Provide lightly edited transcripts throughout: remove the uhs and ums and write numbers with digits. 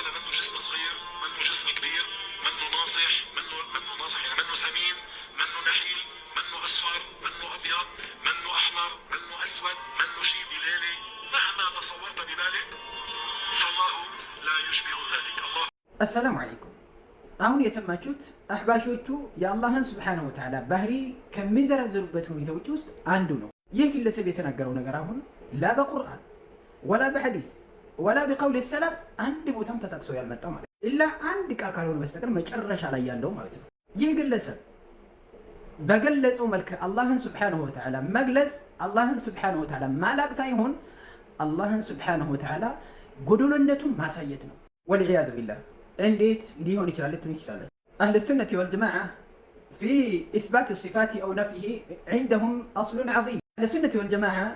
وتعالى منه جسم صغير، منه جسم كبير، منه ناصح، منه ناصح، يعني منه سمين، منه نحيل، منه اصفر، منه ابيض، منه احمر، منه اسود، منه شيء بلالي. مهما تصورت ببالك فالله لا يشبه ذلك. الله السلام عليكم። አሁን የሰማችሁት አሕባሾቹ የአላህን سبحانه وتعالى ባህሪ ከሚዘረዝሩበት ሁኔታዎች ውስጥ አንዱ ነው። ይህ ግለሰብ የተናገረው ነገር አሁን لا በቁርአን ولا በሐዲስ ولا بقول السلف አንድ ቦታም ተጠቅሶ ያልመጣ ማለት ነው። إلا አንድ ቃል ካልሆነ በስተቀር መጨረሻ ላይ ያለው ማለት ነው። ይህ ግለሰብ በገለጸው መልክ አላህን سبحانه وتعالى መግለጽ አላህን سبحانه وتعالى ማላቅ ሳይሆን አላህን سبحانه وتعالى ጎዶሎነቱን ማሳየት ነው። والعياذ بالله እንዴት ሊሆን ይችላል ልትሉ ይችላላችሁ። أهل السنة والجماعة في إثبات الصفات أو نفيه عندهم أصل عظيم። أهل السنة والجماعة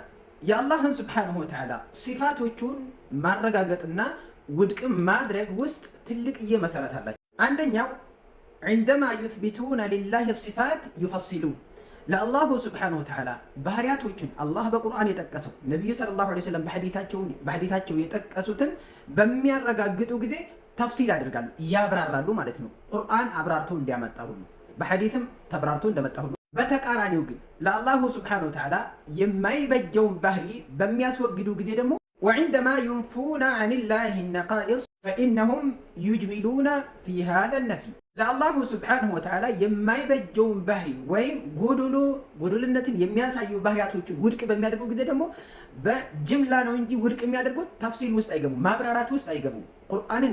የአላህን سبحانه وتعالى ሲፋቶቹን ማረጋገጥና ውድቅም ማድረግ ውስጥ ትልቅዬ መሰረት አላቸው። አንደኛው عندما يثبتون لله الصفات يفصلون። ለ الله سبحانه وتعالى ባህሪያቶችን አላህ በቁርአን የጠቀሰው፣ ነቢዩ صلى الله عليه وسلم በሐዲታቸው የጠቀሱትን በሚያረጋግጡ ጊዜ تفصيل ያደርጋሉ፣ ያብራራሉ ማለት ነው። ቁርአን አብራርቶ እንዲያመጣ ሁሉ በሐዲትም ተብራርቶ እንደመጣ ሁሉ፣ በተቃራኒው ግን ለ الله سبحانه وتعالى የማይበጀውን ባህሪ በሚያስወግዱ ጊዜ ደግሞ وعندما ينفون عن الله النقائص فإنهم يجملون في هذا النفي። ለ الله سبحانه وتعالى የማይበጀውን ባህሪ ወይም ጎዶሎ ጎዶልነትን የሚያሳዩ ባህሪያቶችን ውድቅ በሚያደርጉ ጊዜ ደግሞ በ جملة ነው እንጂ ውድቅ የሚያደርጉት تفصيل ውስጥ አይገቡም፣ ማብራራት ውስጥ አይገቡም። ቁርአን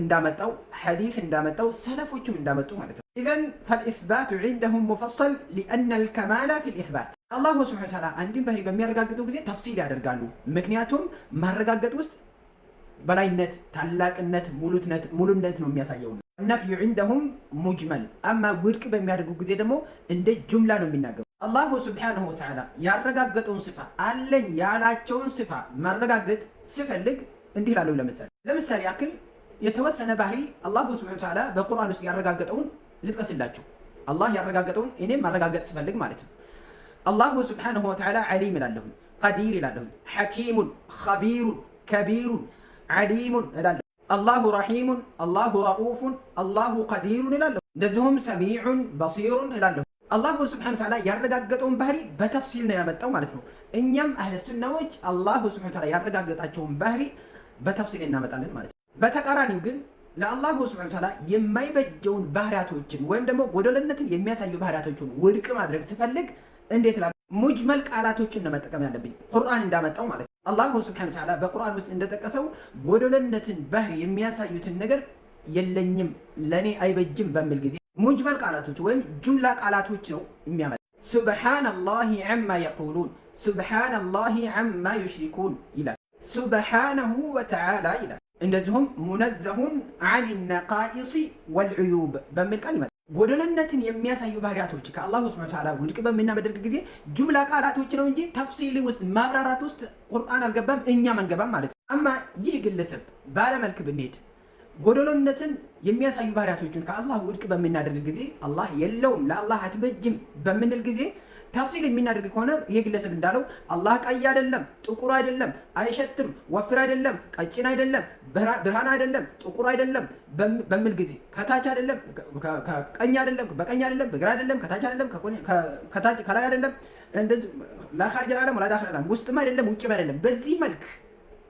እንዳመጣው፣ ሐዲስ እንዳመጣው፣ ሰለፎችም እንዳመጡ ማለት ነው። إذن فالإثبات عندهم مفصل لأن الكمال في الإثبات። الله سبحانه وتعالى አንድን ባህሪ በሚያረጋግጡ ጊዜ تفصيل ያደርጋሉ። ምክንያቱም ማረጋገጥ ውስጥ በላይነት፣ ታላቅነት፣ ሙሉነት ነው የሚያሳየው። النفي عندهم مجمل። أما ውድቅ በሚያደርጉ ጊዜ ደግሞ እንደ جملة ነው የሚናገሩ። الله سبحانه وتعالى ያረጋገጠውን صفة፣ አለኝ ያላቸውን صفة ማረጋገጥ ስፈልግ እንዲህ ላለው። ለምሳሌ ያክል የተወሰነ ባህሪ الله سبحانه وتعالى በቁርአን ውስጥ ያረጋገጠውን ልጥቀስላችሁ። አላህ ያረጋገጠውን እኔም ማረጋገጥ ስፈልግ ማለት ነው። الله سبحانه وتعالى عليم እላለሁኝ፣ قدير እላለሁኝ፣ حكيم፣ خبير፣ كبير፣ عليم እላለሁ። الله رحيم፣ الله رءوف፣ الله قدير እላለሁ። እንደዚሁም سميع بصير እላለሁ። الله سبحانه وتعالى ያረጋገጠውን ባህሪ በ تفصيل ነው ያመጣው ማለት ነው። እኛም አህለ ሱናዎች الله سبحانه وتعالى ያረጋገጣቸውን ባህሪ በ تفصيل እናመጣለን ማለት ነው። በተቃራኒው ግን ለ الله سبحانه وتعالى የማይበጀውን ባህሪያቶችን ወይም ደግሞ ጎደለነትን የሚያሳዩ ባህሪያቶችን ውድቅ ማድረግ ስፈልግ እንዴት ላ مجمل ቃላቶችን ነው መጠቀም ያለብኝ፣ ቁርአን እንዳመጣው ማለት ነው። الله سبحانه وتعالى በቁርአን ውስጥ እንደጠቀሰው ጎደለነትን ባህሪ የሚያሳዩትን ነገር የለኝም፣ ለእኔ አይበጅም በሚል ጊዜ مجمل ቃላቶች ወይም جملة ቃላቶች ነው የሚያመጣ። سبحان الله عما يقولون፣ سبحان الله عما يشركون ይላል። سبحانه وتعالى ይላል። እንደዚሁም منزه عن النقائص والعيوب በሚል ቃል ይመጣል። ጎደለነትን የሚያሳዩ ባህሪያቶች ከ الله سبحانه وتعالى ውድቅ በምናደርግ ጊዜ جملة ቃላቶች ነው እንጂ تفصيل ውስጥ ማብራራት ውስጥ ቁርአን አልገባም፣ እኛም አንገባም ማለት ነው። أما ይህ ግለሰብ ባለመልክ ብንሄድ ጎደሎነትን የሚያሳዩ ባህሪያቶችን ከአላህ ውድቅ በምናደርግ ጊዜ፣ አላህ የለውም፣ ለአላህ አትበጅም በምንል ጊዜ تفصيل የሚናደርግ ከሆነ ይሄ ግለሰብ እንዳለው አላህ ቀይ አይደለም፣ ጥቁር አይደለም፣ አይሸትም፣ ወፍር አይደለም፣ ቀጭን አይደለም፣ ብርሃን አይደለም፣ ጥቁር አይደለም በሚል ጊዜ ከታች አይደለም፣ ከቀኝ አይደለም፣ በቀኝ አይደለም፣ በግራ አይደለም፣ ከታች አይደለም፣ ከታች ከላይ አይደለም፣ እንደዚህ لا خارج العالم ولا داخل العالم፣ ውስጥም አይደለም፣ ውጭም አይደለም። በዚህ መልክ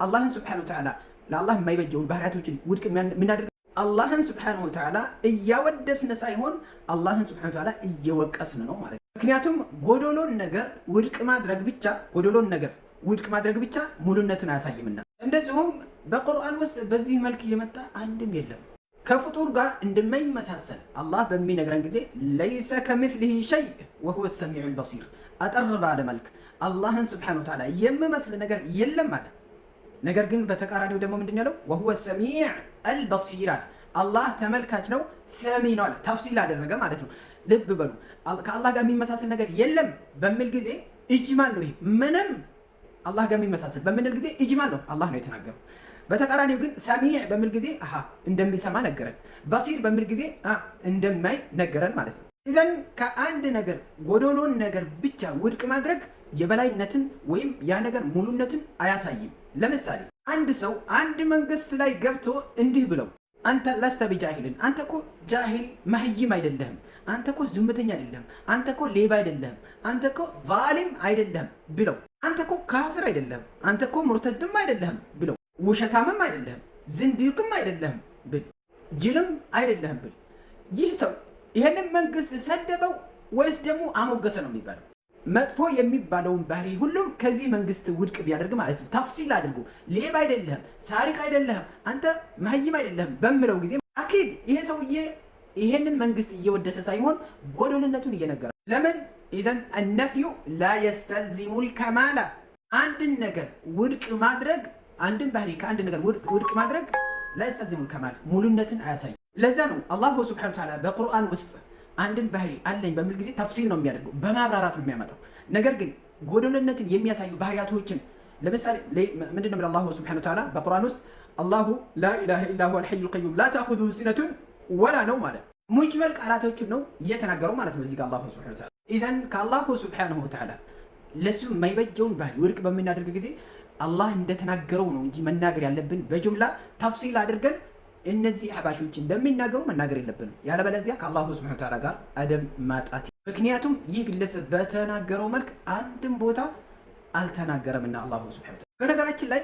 አላህን سبحانه وتعالى ለአላህ የማይበጀውን ባህሪያቶችን ውድቅ የምናደርግ አላህን سبحانه وتعالى እያወደስን ሳይሆን አላህን سبحانه وتعالى እየወቀስን ነው ማለት ነው። ምክንያቱም ጎዶሎን ነገር ውድቅ ማድረግ ብቻ ሙሉነትን አያሳይምና። እንደዚሁም በቁርአን ውስጥ በዚህ መልክ እየመጣ አንድም የለም። ከፍጡር ጋር እንደማይመሳሰል አላህ በሚነግረን ጊዜ ليس كمثله شيء وهو السميع البصير፣ አጠር ባለ መልክ አላህን سبحانه وتعالى የሚመስል ነገር የለም አለ። ነገር ግን በተቃራኒው ደግሞ ምንድን ያለው? وهو السميع البصير አለ። አላህ ተመልካች ነው፣ ሰሚ ነው አለ። تفصيل አደረገ ማለት ነው። ልብ በሉ፣ ከአላህ ጋር የሚመሳሰል ነገር የለም በሚል ጊዜ إجمال ነው። ይሄ ምንም አላህ ጋር የሚመሳሰል በምንል ጊዜ إجمال ነው፣ አላህ ነው የተናገረው። በተቃራኒው ግን سميع በሚል ጊዜ አሃ እንደሚሰማ ነገረን፣ بصير በሚል ጊዜ እንደማይ ነገረን ማለት ነው። إذن ከአንድ ነገር ጎዶሎን ነገር ብቻ ውድቅ ማድረግ የበላይነትን ወይም ያ ነገር ሙሉነትን አያሳይም። ለምሳሌ አንድ ሰው አንድ መንግስት ላይ ገብቶ እንዲህ ብለው አንተ لست بجاهل፣ አንተ እኮ ጃሂል መህይም አይደለህም፣ አንተ እኮ ዝምተኛ አይደለህም፣ አንተ እኮ ሌባ አይደለህም፣ አንተ እኮ ዛሊም አይደለህም ብለው፣ አንተ እኮ ካፍር አይደለህም፣ አንተ እኮ ሙርተድም አይደለህም ብለው፣ ውሸታምም አይደለህም፣ ዝንዲቅም አይደለህም ብል፣ ጅልም አይደለህም ብል፣ ይህ ሰው ይህንን መንግስት ሰደበው ወይስ ደግሞ አሞገሰ ነው የሚባለው? መጥፎ የሚባለውን ባህሪ ሁሉም ከዚህ መንግስት ውድቅ ቢያደርግ ማለት ነው። تفصيل አድርጎ ሌባ አይደለህም፣ سارق አይደለህም፣ አንተ መሀይም አይደለህም በምለው ጊዜ أكيد ይሄ ሰውዬ ይሄንን መንግስት እየወደሰ ሳይሆን ጎደልነቱን እየነገረ ለምን إذن النفي لا يستلزم الكمال። አንድን ነገር ውድቅ ማድረግ፣ አንድን ባህሪ ከአንድ ነገር ውድቅ ማድረግ لا يستلزم الكمال፣ ሙሉነትን አያሳይም። ለዛ ነው الله سبحانه وتعالى በቁርአን ውስጥ አንድን ባህሪ አለኝ በሚል ጊዜ تفصيل ነው የሚያደርገው፣ በማብራራት ነው የሚያመጣው። ነገር ግን ጎደልነትን የሚያሳዩ ባህሪያቶችን ለምሳሌ ምንድን ነው الله سبحانه وتعالى በቁርአን ውስጥ الله لا إله إلا هو الحي القيوم لا تأخذه سنة ولا نوم ማለት مجمل ቃላቶችን ነው እየተናገረው ማለት ነው እዚህ ጋር الله سبحانه وتعالى። إذن ከ الله سبحانه وتعالى ለሱ የማይበጀውን ባህሪ ውድቅ በምናደርግ ጊዜ አላህ እንደተናገረው ነው እንጂ መናገር ያለብን በ جملة تفصيل አድርገን እነዚህ አህባሾች እንደሚናገሩ መናገር የለብንም። ያለበለዚያ ከ الله سبحانه وتعالى ጋር አደብ ማጣት። ምክንያቱም ይህ ግለሰብ በተናገረው መልክ አንድም ቦታ አልተናገረምና الله سبحانه وتعالى። በነገራችን ላይ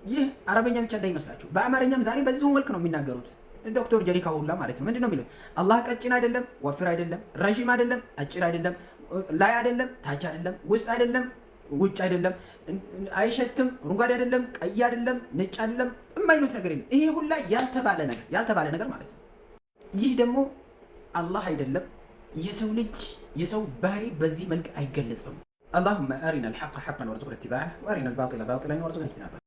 ይህ አረበኛ ብቻ እንዳይመስላችሁ በአማርኛም ዛሬ በዚሁ መልክ ነው የሚናገሩት። ዶክተር ጀሪካ ሁላ ማለት ነው። ምንድን ነው የሚሉት? አላህ ቀጭን አይደለም፣ ወፍር አይደለም፣ ረዥም አይደለም፣ አጭር አይደለም፣ ላይ አይደለም፣ ታች አይደለም፣ ውስጥ አይደለም፣ ውጭ አይደለም፣ አይሸትም፣ አረንጓዴ አይደለም፣ ቀይ አይደለም፣ ነጭ አይደለም፣ የማይሉት ነገር የለም። ይሄ ሁላ ያልተባለ ነገር ያልተባለ ነገር ማለት ነው። ይህ ደግሞ አላህ አይደለም፣ የሰው ልጅ የሰው ባህሪ በዚህ መልክ አይገለጽም። اللهم أرنا الحق حقا وارزقنا اتباعه وأرنا الباطل باطلا وارزقنا اجتنابه።